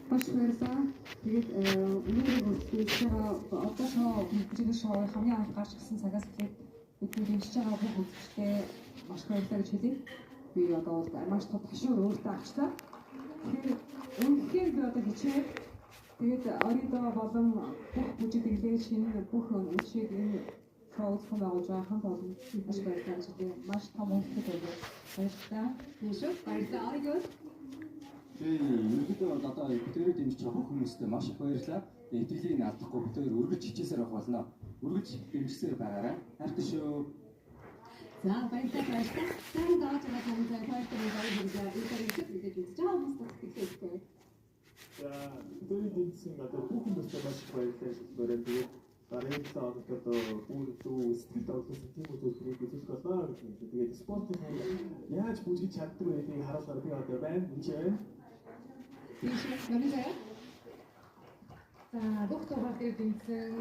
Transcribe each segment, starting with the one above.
Маш баярлалаа. Тэгээд өнөөдөр үзэж байгаа одоо шоу бүжиг шоу хамгийн анх гарч ирсэн цагаас эхлээд бидний дэмжиж байгаа бүх үзэгчдээ маш их баярлалаа гэж хэлье. Би одоо маш том ташуур өөртөө авчлаа. Тэгэхээр үнэхээр би одоо хичээх. Тэгээд оридо болон бүх бүжиг дэглэж шинэ бүх үдшийг энэ шоу зохион байгуулж байгаа хамт олон маш баярлалаа гэж хэлье. Маш том үнэтэй байлаа. Баярлалаа. Тийм шүү. Баярлалаа. Оридо. Тэгээ ерөнхийдөө бол одоо битүүрийг дэмжиж байгаа бүх хүмүүстээ маш их баярлалаа. Тэгээ итгэлийг нь алдахгүй битүүр үргэлж хичээсээр явах болно. Үргэлж дэмжсээр байгаарай. Хайртай шүү. За баярлалаа, баярлалаа. Сайн дааж байгаа санаа баярлалаа, баярлалаа. Энэ мэдээж үзэж байгаа хүмүүст сэтгэлээ өгөхгүй. За битүүрийг дэмжсэн одоо бүх хүмүүстээ маш их баярлалаа гэж хэлмээр. Тэгээд дараагийн 7 хоногт одоо бүр илүү сэтгэл догдсон тийм үзүүлбэрийг үзүүлэх болно гэж хэлээ. Тэгээд спортын яаж бүжгэж чаддаг вэ гэдгийг харуулгаар би одоо байна. Энд байна. Тийм шүү. Нөрийн заяа. За бүх дугаар дээр дэмжсэн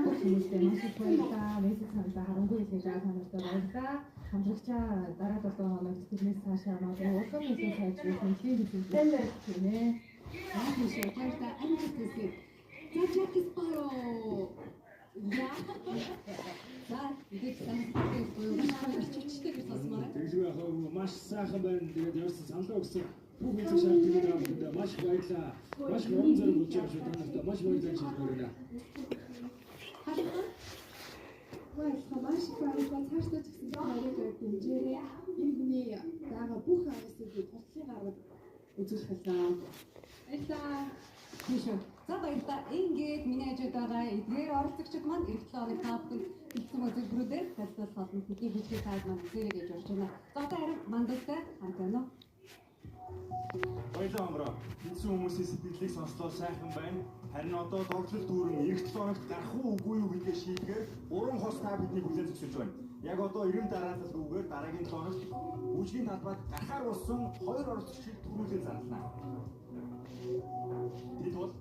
бүх хүмүүстээ маш их баярлалаа. Мессеж саналаа харангүй хэлж байгаа та нартай баярлалаа. Хамтрагчаа дараа 7 хоногт тэрнээс цаашаа магадгүй улам илүү сайжруулах мэдлэгийн хэлсэн тийм ээ. За тийм шүү. Баярлалаа. Амжилт хүсье. За Джеки Спаро. Я. За мэдээж сайн буюу маш эрчимчтэй гэж сонсомоор байна. Тэгэлгүй яхаа маш сайхан байна. Тэгээд явсан саналаа өгсөн бүх үзэг шаардлагыг таамагтай маш их баярлалаа. Маш их урам зориг болж байгаа шүү та нартай. Маш баярлалаа гэж хэлмээр байна. Халихан. Баярлалаа. Маш их баярлалаа. Цаашдаа ч гэсэн хоёрыг дэмжээрэй. Энэ хүний байгаа бүх агсыг туслахыг гаргад үзүүлэх байлаа. Баярлалаа. Тийм шүү. За баярлалаа. Ингээд миний хажууд байгаа эдгээр оролцогчид маань эх 7 хоног та бүхэнд бэлдсэн үзүүлбэрүүдээр танилцуулах болно. Бидний бүжгийг таад маань үзээрэй гэж урьж байна. За одоо харин мандалтай хамт байна уу? Баярлалаа амраа. Эндсэн хүмүүсийн сэтгэлийг сонслоо сайхан байна. Харин одоо тоглол дүүрэн эх 7 хоногт гарах уу үгүй юу гэдгээ шийдэхээр гурван хос та биднийг хүлээн зөвшөөрч байна. Яг одоо 90 дараалалгүйгээр дараагийн 7 хоногт бүжгийн талбайд гарахаар болсон хоёр оролцогчийг түрүүлэн зарлана. Тэд бол